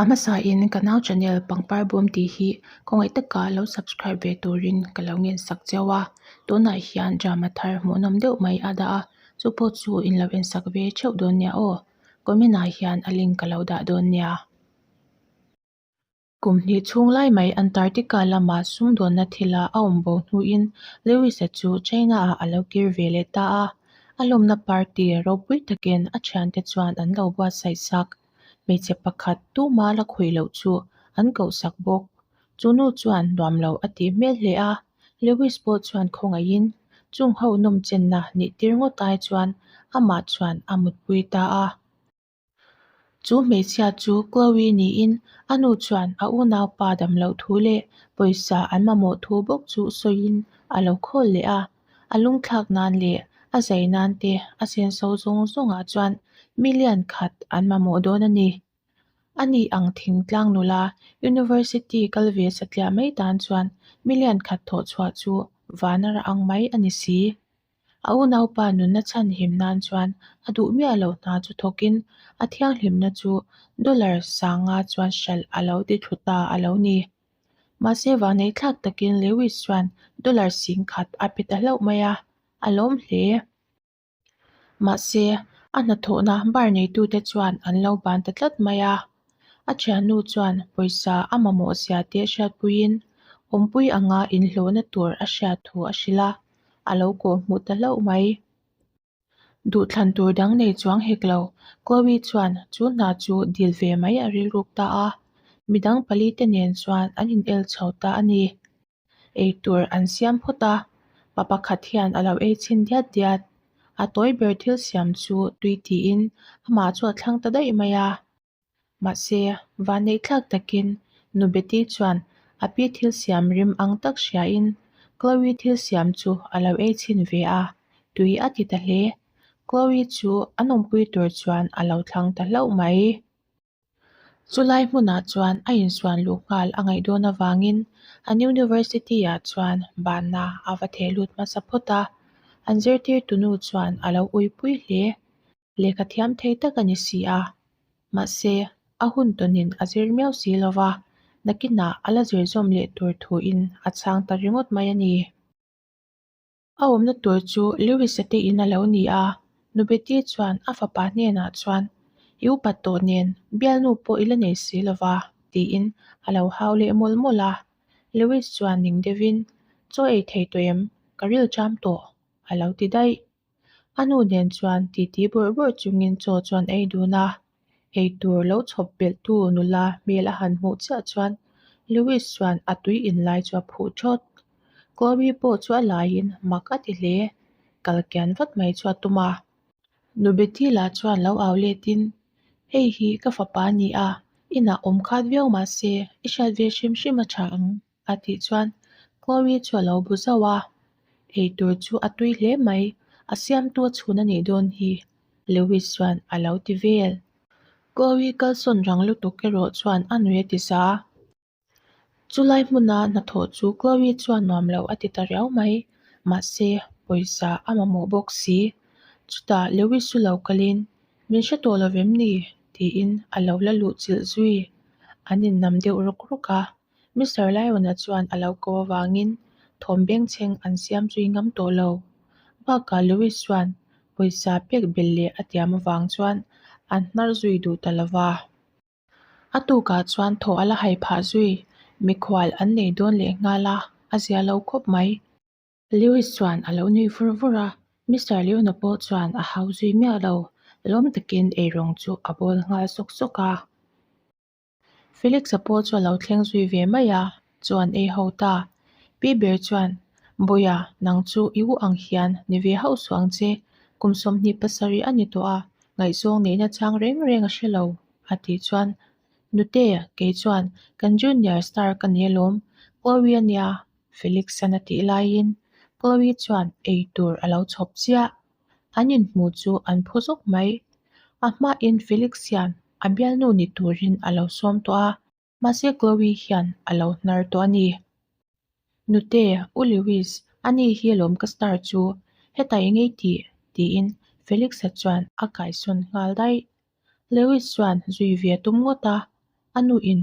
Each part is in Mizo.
A hmasain ka nau channel pangpar bawm tih hi khawngaih taka lo subscribe ve turin ka lo ngen sak cheu a, tunah hian drama thar hmuhnawm deuh mai a dah a, chu pawh chu in lo en sak ve theuh dawn nia aw, comment ah hian a link ka lo dah dawn nia. Kum hnih chhung lai mai Antarctica lama sumdawnna thila a awm bo hnuin Lewis-a chu China-ah a lo kir ve leh ta a. A lawmna party ropui takin a thiante chuan an lo buatsaih sak. Hmeichhe pakhat tuma la khawih loh chu an kohsak bawk. Chu nu chuan nuam lo a tih hmel hle a, Lewis pawh chuan khawngaihin chung ho nawmchenna nih tir ngawt ai chuan amah chuan a mutpui ta a. Chu hmeichhia chu Chloe niin a nu chuan a unaupa dam loh thu leh pawisa an mamawh thu bawk chu sawiin a lo khawl leh a. A lungthlak nan leh a zai nan te a senso zawng zawngah chuan million khat an mamawh dawn a ni. Ani ang thingtlang nula University kal ve satliah mai tan chuan million khat thawh chhuah chu vana rah ang mai a ni si. A unaupa nunna chhanhim nan chuan a duh miah loh hna chu thawkin a thianghlimna chu dollar sanga chuan hralh a lo ti thlu ta a lo ni. Mahse vanei thlak takin Lewis chuan dollar 10,000 a pe ta hlauh mai a, a lawm hle. Mahse a hnathawhna bar neitute chuan an lo ban ta tlat mai a. A thiannu chuan pawisa a mamawh zia te hriatpuiin awmpui anga inhlawhna tur a hriat thu a hrilh a. a lo kawh hmuh ta hlauh mai. Duhthlan tur dang nei chuang hek lo, Chloe chuan chu hna chu dil ve mai a rilruk ta a, midang pali te nen chuan an in el chho ta a ni. Eitur an siam phawt a, pa pakhat hian a lo ei chhin diat diat. A tawi ber thil siam chu tui tiin amah chu a thlang ta daih mai a. Mahse, vanneih thlak takin Nu Betty chuan a pi thil siam rim ang tak hriain Chloe thil siam chu a lo ei chhin ve a, tui a ti ta hle. Chloe chu an awmpui tur chuan a lo thlang ta hlauh mai. Chulai hmunah chuan a insuan luh nghal a ngaih dawn avangin an university-ah chuan banna a va theh lut hmasa phawt a, an zirtirtu nu chuan a lo uipui hle. Lehkha thiam thei tak a ni si a, mahse a hun tawnin a zir miau si lo va, nakinah a la zir zawm leh tur thuin a chhang ta ringawt mai a ni. A awmna tur chu Lewis-a te in a lo ni a, Nu Betty chuan a fapa hnenah chuan, I upat tawh nen bialnu pawh i la nei si lo va, tiin a lo hau leh mawlh mawlh a. Lewis chuan ning deuhin, Chaw ei thei tawh em? Ka ril cham tawh, a lo ti daih. A nu nen chuan titi bawrh bawrh chungin chaw chuan ei dun a, eitur lo chhawp belhtu nula hmel a han hmuh chiah chuan Louis chuan a tui in lai chu a phuh thawt. Chloe pawh chu a laiin mak a ti hle, kal kian vat mai chu a tum a. Nu Betty lah chuan lo au letin, Hei hi ka fapa a ni a, inah awm khat viau mahse i hriat ve hrim hrim a tha ang. A tih chuan Chloe chu a lo bu zauh a, eitur chu a tui hle mai, a siamtu a chhun a nih dawn hi, Lewis chuan a lo ti vel. Chloe kalsawn rang lutuk erawh chuan a nui a ti za. Chulai hmuna hnathawh chu Chloe chuan nuam lo a ti ta riau mai, mahse pawisa a mamawh bawk si. Chutah Lewis chu lo kalin, Min hre tawh lo vem ni? tiin a lo la luh chilh zui. An innam deuh rawk rawk a. Mister Lion-a chuan a lo ko avangin thawm bengchheng an siam zui ngam tawh lo. Bakah Louis chuan pawisa pek belh leh a tiam avang chuan an hnar zui duh ta lo va. A tukah chuan thaw a la hai phah zui, mikhual an nei dawn leh nghal a, a zia lo khawp mai. Louis chuan a lo nui vur vur a, Mister Leona pawh chuan a hau zui miah lo, lawm takin eirawng chu a bawl nghal sawk sawk a. Felix-a pawh chu a lo thleng zui ve mai a, chuan ei ho ta. Pi ber chuan, Bawia, nang chu i u ang hian ni ve hauh suh ang che, kum 27 a ni tawh a, ngaihzawng neihna chang reng reng a hre lo, a tih chuan, Nute, kei chuan kan junior star ka ni alawm, Chloe a nia, Felix-a'n a tih laiin Chloe chuan ei tur a lo chhawp chiah. An inhmuh chu an phu zawk mai. A hmain Felix hian a bialnu ni turin a lo sawm tawh a, mahse Chloe hian a lo hnar tawh a ni. Nute, U Lewis, ani hi lawm ka star chu, hetah i ngei tih, tiin Felix-a chuan a kaisawn nghal daih. Lewis chuan zui ve a tum ngawt a. A nuin,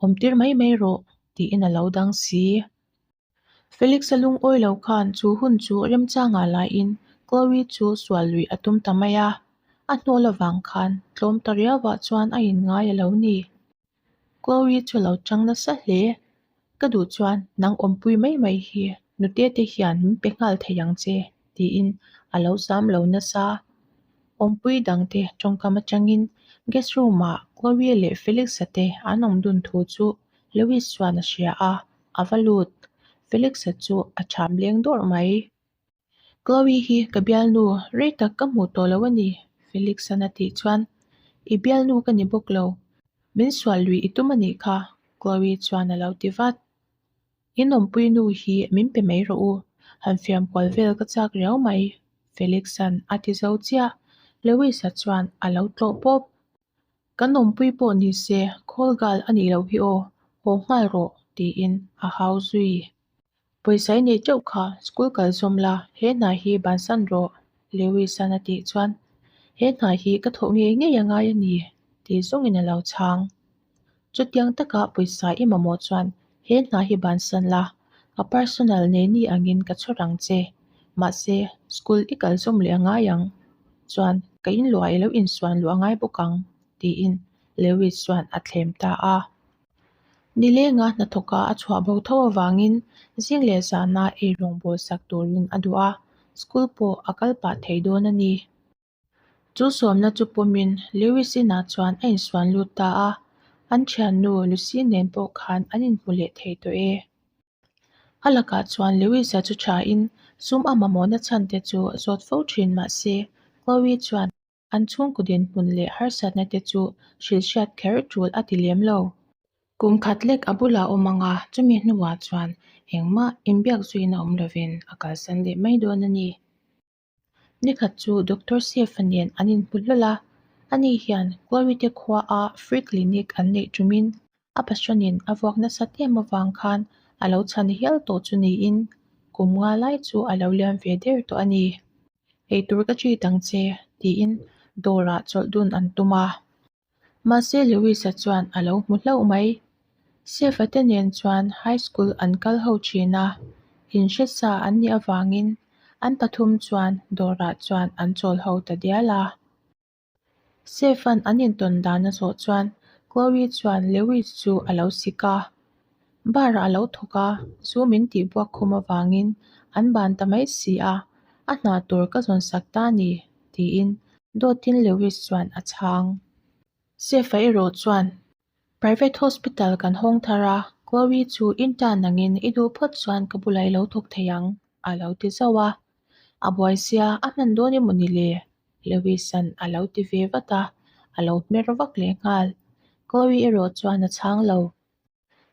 Awmtir mai mai rawh, tiin a lo dang si. Felix-a lungawi lo khan chu hun chu remchangah laiin Chloe chu sual luih a tum ta mai a, a hnawl avang khan tlawm ta riauah chuan a inngai a lo ni. Chloe chu lo chang nasa hle. Ka duh chuan nang awmpui mai mai hi nute te hian min pe nghal thei ang che, tiin a lo zam lo nasa. Awmpui dangte tawngkam atangin guest room-ah Chloe leh Felix-a te an awm dun thu chu Lewis chuan a hria a, a va lut. Felix-a chu a cham leng dawrh mai. Chloe hi ka bialnu rei tak ka hmuh tawh lo a ni, Felix-a'n a tih chuan, I bialnu ka ni bawk lo, min sual lui i tum a nih kha, Chloe chuan a lo ti vat. In awmpui nu hi min pe mai rawh u, han fiam kual vel ka chak riau mai, Felix-a'n a ti zo chiah. Lewis-a chuan a lo tlawh pawp. Kan awmpui pawh ni se, call girl a nih loh hi aw, haw nghal rawh, tiin a hau zui. Pawisa i neih teuh kha, school kal zawm la, he hna hi bansan rawh, Lewis-a'n a tih chuan, He hna hi ka thawh ngei ngei a ngai a ni, tih zawngin a lo chhang. Chutiang taka pawisa i mamawh chuan he hna hi bansan la, ka personal nei ni angin ka chhawr ang che. Mahse, school i kal zawm leh a ngai ang. Chuan, ka inluah i lo insuan luh a ngai bawk ang, tiin Lewis chuan a thlem ta a. Nilenga hnathawka a chhuah bo tho avangin zing leh zana eirawng bawl sak turin a duh a, school pawh a kal pah thei dawn a ni. Chu sawmna chu pawmin Lewis inah chuan a insuan lut ta a, an thiannu Lucy nen pawh khan an inhmu leh thei tawh e. A lakah chuan Lewis-a chu thain sum a mamawhna chhan te chu zawt fo thin mah se Chloe chuan An chhungkaw dinhmun leh harsatna te chu hrilhhriat kher tul a ti lem lo. Kum khat lek a bulah awm ang a, chumi hnuah chuan engmah inbiak zuina awm lovin a kalsan leh mai dawn a ni. Nikhat chu Doctor Sefa nen an inhmu hlawl a, ani hian Chloe te khuaa free clinic an neih tumin a pasawnin a vuak nasat em avang khan a lo chhan hial tawh chu niin kum nga lai chu a lo liam ve der tawh a ni. Eitur ka treat ang che, tiin dawrah chawlh dun an tum a. Mahse Lewis-a chuan a lo hmu hlauh mai. Chef-a te nen chuan high school an kal ho thin a, inhre sa an nih avangin an pathum chuan dawrah chuan an chawl ho ta dial a. Chef-a'n an intawn dan a zawh chuan Chloe chuan Lewis chu a lo sik a. Bar-ah a lo thawk a, zu min tihbuak khum avangin an ban ta mai si a, a hna tur ka zawn sak ta a ni, tiin dawtin Lewis chuan a chhang. Chef-a erawh chuan, Private hospital kan hawng thar a, Chloe chu intern angin i duh phawt chuan ka bulah i lo thawk thei ang, a lo ti zauh a. A buai sia, a hman dawn emaw ni le? Lewis-a'n a lo ti ve vat a, a lo hmer vak leh nghal. Chloe erawh chuan a chhang lo.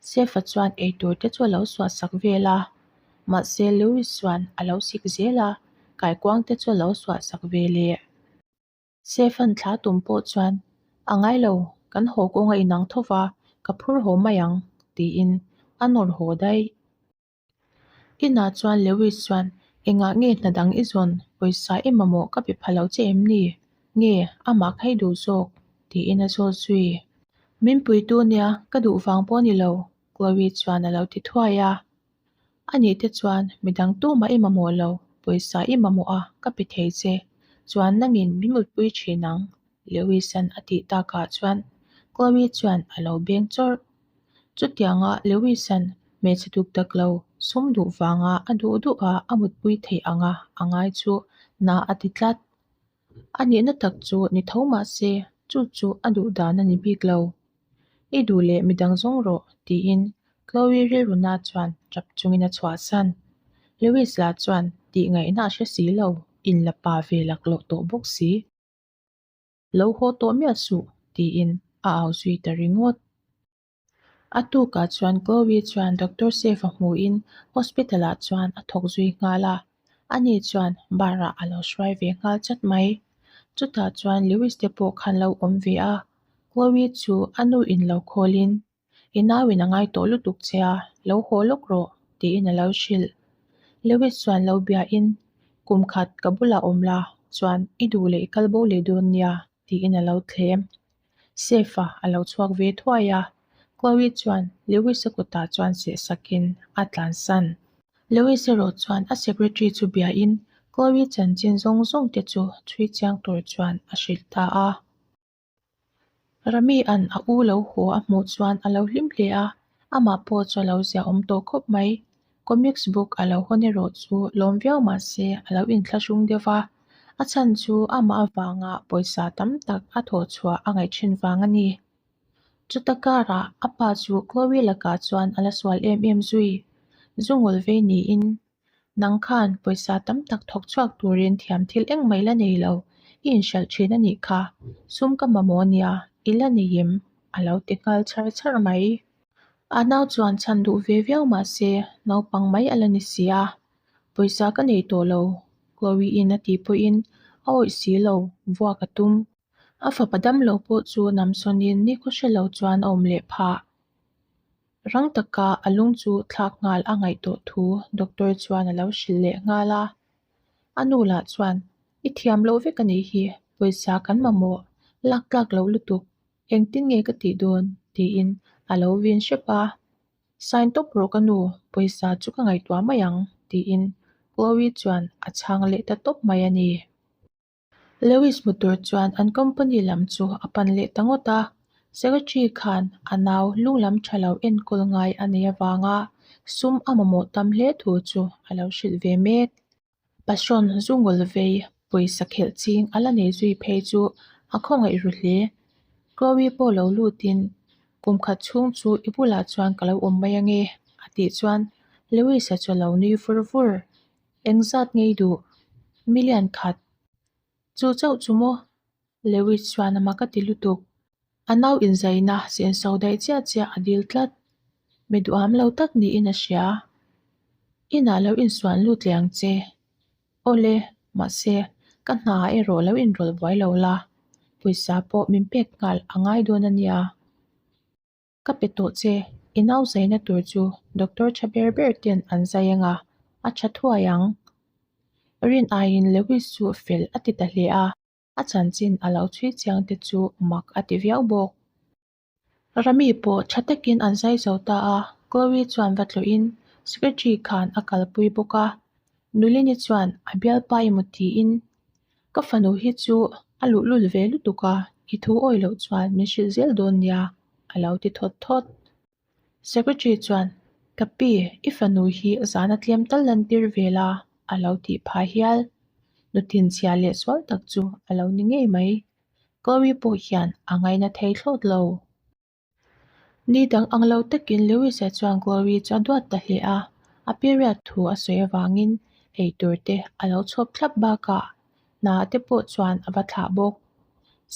Chef-a chuan eitur te chu a lo suah sak vel a, mahse Lewis chuan a lo sik zel a, kaikuang te chu a lo suah sak ve leh. Chef-a'n thla tum pawh chuan, A ngai lo, kan haw kawng a inang tho va, ka phur haw mai ang, tiin a nawr haw daih. Inah chuan Lewis chuan, Engah nge hna dang i zawn? Pawisa i mamawh ka pe pha lo che em ni? Nge, amah kha i duh zawk? tiin a zawt zui. Min puitu nia, ka duh vang pawh ni lo, Chloe chuan a lo ti thuai a. Anih te chuan, midang tumah i mamawh lo, pawisa i mamawh a, ka pe thei che. Chuan nangin min mutpui thin ang, Lewis-a'n a tih takah chuan Chloe chuan a lo beng chawrh. Chutianga Lewis-a'n hmeichhe duk tak lo sum duh vanga a duh duh a a mutpui theih anga a ngai chu na a ti tlat. A nihna tak chu ni tho mah se chu chu a duh dan a ni bik lo. I duh leh midang zawng rawh tiin Chloe rilruna chuan tap chungin a chhuahsan. Lewis lah chuan tih ngaihna a hre si lo, inla pa ve laklawh tawh bawk si. Lo haw tawh miah suh, tiin a au zui ta ringawt. A tukah chuan Chloe chuan Doctor Safe-a hmuhin hospital-ah chuan a thawk zui nghal a, ani chuan bar-ah a lo hruai ve nghal chat mai. Chutah chuan Lewis te pawh khan lo awm ve a, Chloe chu a nu in lo khawlin, I nauin a ngai tawh lutuk che a, lo haw lawk rawh, tiin a lo hrilh. Lewis chuan lo biain, Kum khat ka bulah awm la, chuan i duh leh i kal bo leh dawn nia, tiin a lo thlem. Safe-a a lo chhuak ve thuai a. Chloe chuan Lewis-a kutah chuan seh sakin a tlansan. Lewis erawh chuan a secretary chu biain Chloe chanchin zawng zawng te chu chhui chiang tur chuan a hrilh ta a. Rami-a'n a u lo haw a hmuh chuan a lo hlim hle a, amah pawh chu a lo ziahawm tawh khawp mai. Comics book a lo hawn erawh chu lawm viau mah se a lo inthlahrung deuh va, a chhan chu amah avanga pawisa tam tak a thawh chhuah a ngaih thin vang a ni. Chuta karah a pa chu Chloe lakah chuan a la sual em em zui. Zungul vei niin Nang khan pawisa tam tak thawk chhuak turin thiam thil engmah i la nei lo, i inhralh thin a nih kha. Sum ka mamawh ania, i la nei em? a lo ti nghal chhar chhar mai. A nau chuan chhan duh ve viau mah se, naupang mai a la ni si a. Pawisa ka nei tawh lo, Chloe-in a tih pawhin a awih si lo, vuak a tum. A fapa damlo pawh chu namsawnin nikhaw hre lo chuan a awm leh phah. Rang taka a lung chu thlak nghal a ngaih tawh thu doctor chuan a lo hrilh leh nghal a. A nu lah chuan, I thiam loh vek a nih hi, pawisa kan mamawh, lak tlak loh lutuk, engtin nge ka tih dawn? tiin a lo vin hrep a. Sign tawp rawh ka nu, pawisa chu ka ngaihtuah mai ang, tiin Chloe chuan a chhang leh ta tawp mai a ni. Lewis hmu tur chuan an company lam chu a pan leh ta ngawt a, secretary khan a nau lung lam tha lo enkawl ngai a nei avanga sum a mamawh tam hle thu chu a lo hrilh ve mek. Passion zungul vei pawisa khelh ching a la nei zui phei chu a khawngaih ru hle. Chloe pawh lo lutin kum khat chhung chu i bulah chuan ka lo awm mai ange a tih chuan Lewis-a chu a lo nui vur vur. Engzat ngei duh? Million khat. Chu chauh chu maw? Lewis chuan a mak a ti lutuk. A nau inzaina senso daih chiah chiah a dil tlat. Mi duham lo tak niin a hria. Inah lo insuan lut leh ang che. Awle, mahse, ka hna erawh lo inrawlh buai lo la. Pawisa pawh min pek nghal a ngai dawn a nia. Ka pe tawh che, i nau zaina tur chu doctor tha ber ber ten an zai anga, a tha thuai ang. Rin aiin Lewis chu fel a ti ta hle a, a chanchin a lo chhui chiang te chu mak a ti viau bawk. Rami pawh tha takin an zai zo ta a, Chloe chuan va tlawhin secretary khan a kalpui bawk a, Nulini chuan a bialpa emaw tiin Ka fanu hi chu a luhlul ve lutuk a, i thu awi loh chuan min hrilh zel dawn nia, a lo ti thawt thawt. Secretary chuan, Ka pi, i fanu hi zana tlem tal lan tir ve la, a lo tih phah hial. Nuthinchhia leh sual tak chu a lo ni ngei mai. Chloe pawh hian a ngaina thei thlawt lo. Ni dang ang lo takin Lewis-a chuan Chloe chu a duat ta hle a, a period thu a sawi avangin ei tur te a lo chhawp thlap bakah hna te pawh chuan a va thlah bawk.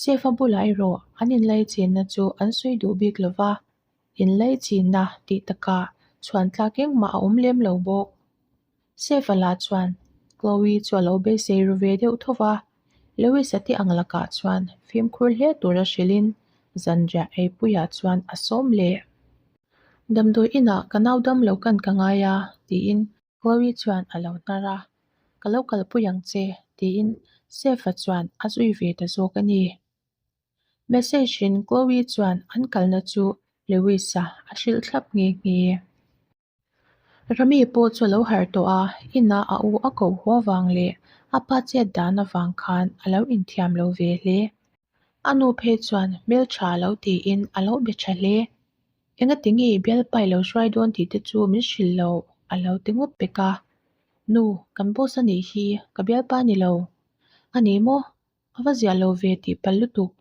Safe-a bulah erawh an inlaichinna chu an sawi duh bik lo va, inlaichinna tih takah chhuan tlak engmah a awm lem lo bawk. Safe-a lah chuan Chloe chu a lo beisei ru ve deuh tho va, Lewis-a te ang lakah chuan fimkhur hle tura hrilhin zanriah eipuiah chuan a sawm leh. Damdawi inah ka nau dam lo kan ka ngai a, tiin Chloe chuan a lo hnar a. Ka lo kalpui ang che, tiin Safe-a chuan a zui ve ta zawk a ni. Message-in Chloe chuan an kalna chu Lewis-a a hrilh thlap nghe nghe. Rami pawh chu a lo harh tawh a, inah a u a koh haw avang leh a pa chet dan avang khan a lo inthiam lo ve hle. A nu phei chuan hmeltha lo tiin a lo be tha hle. Engati nge i bialpa i lo hruai dawn tih te chu min hrilh lo a lo ti ngawt pek a. Nu, kan boss a nih hi, ka bialpa a ni lo. A ni maw? A va ziah lo ve tih palh lutuk.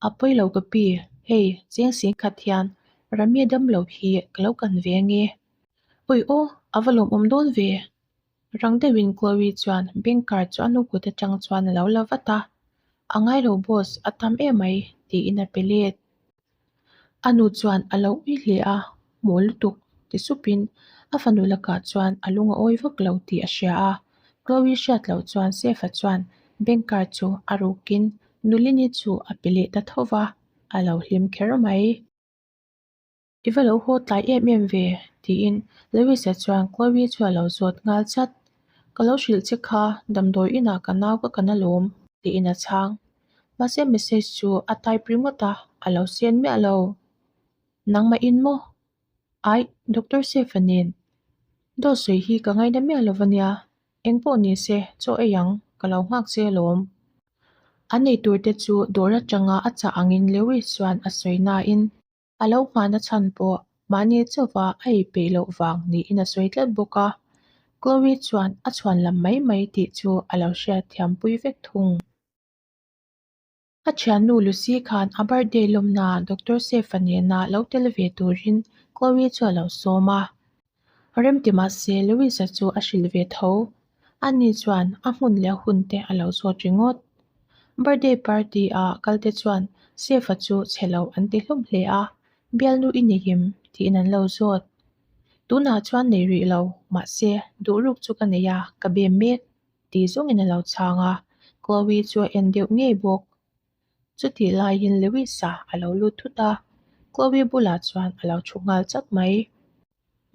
A pawi lo ka pi, hei cheng sing khat hian Ramia dam lo hi ka lo kan ve ange. Awi aw, a va lawmawm dawn ve. Rang deuhin Chloe chuan bank card chu a nu kut atang chuan a lo la vat a, A ngai lo boss, a tam emai tiin a pe let. A nu chuan a lo ui hle a, Maw lutuk ti supin a fanu lakah chuan a lung a awi vak lo tih a hria a. Chloe hriat loh chuan Sefa chuan bank card chu a rukin Nulini chu a pe leh ta tho va, a lo hlim kher mai. I va lo haw tlai em em ve tiin Lewis-a chuan Chloe chu a lo zawt nghal chat. Ka lo hrilh che kha damdawi inah ka nau ka kan alawm tiin a chhang. Mahse message chu a type ringawt a, a lo send miah lo. Nangmah in maw? Aih, Doctor Sefa nen. Dawt sawi hi ka ngaina miah lo ania, engpawh ni se chaw ei ang, ka lo nghak che alawm. An ei tur te chu dawr atanga a chah angin Lewis chuan a sawi nain a lo nghahna chhan pawh mahni chauha a ei peih loh vang niin a sawi tlat bawk a. Chloe chuan a chhuan lam mai mai tih chu a lo hriatthiam pui vek thung. A thiannu Lucy khan a birthday lawmna Doctor Sefa nena lo tel ve turin Chloe chu a lo sawm a. Remti mahse Louisa chu a hrilh ve tho. Ani chuan a hmun leh a hun te a lo zawt ringawt. Birthday party ah kal te chuan Sefa chu chhe lo an ti hlawm hle a, bialnu i nei em? tiin an lo zawt. Tunah chuan nei rih lo, mahse duhruk chu ka nei a, ka bem mek. Tih zawngin a lo chhang a, Chloe chu a en deuh ngei bawk. Chutih laiin Lewis-a a lo lut thut a, Chloe bulah chuan a lo thu nghal chat mai.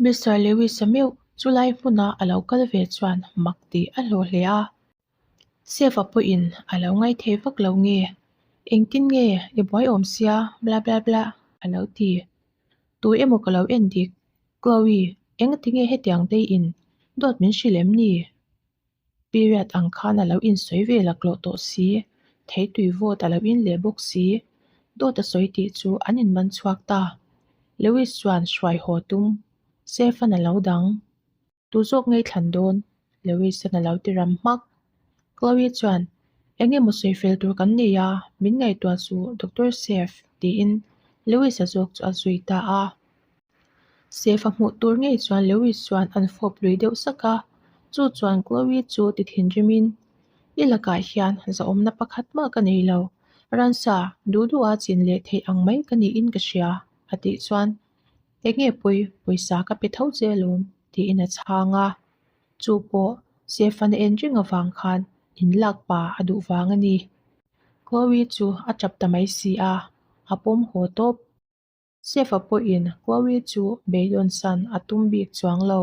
Mister Lewis-a meuh chulai hmuna a lo kal ve chuan mak tih a hlawh hle a. Save-a pawhin a lo ngaithei vak lo nge, Engtin nge i buai awm sia bla bla bla a lo ti. Tu emaw ka lo en dik, Chloe, engati nge hetiang day in dawt min hrilh em ni? Period ang khan a lo insawi ve laklawh tawh si, theitui vawt a lo in leh bawk si, dawt a sawi tih chu an inman chhuak ta. Lewis chuan hruai haw tum, Stefan a lo dang. Tu zawk ngei thlan dawn? Lewis-a'n a lo ti ram hmak. Chloe chuan, Eng emaw sawi fel tur kan nei a, min ngaihtuah chu Doctor Sef, tiin Lewis-a zawk chu a zui ta a. Sef a hmuh tur ngei chuan Lewis chuan an fawp lui deuh sak a, chu chuan Chloe chu ti thinrimin, I lakah hian zahawmna pakhat mah ka nei lo, ransa duh duha chin leh theih ang mai ka niin ka hria, a tih chuan Enge pawi, pawisa ka pe tho che alawm, tiin a chhang a. Chu pawh Stefan a en reng avang khan in lak pa a duh vang a ni. Chloe chu a tap ta mai si a, a pawm haw tawp. Sefa pawhin Chloe chu beidawn san a tum bik chuang lo.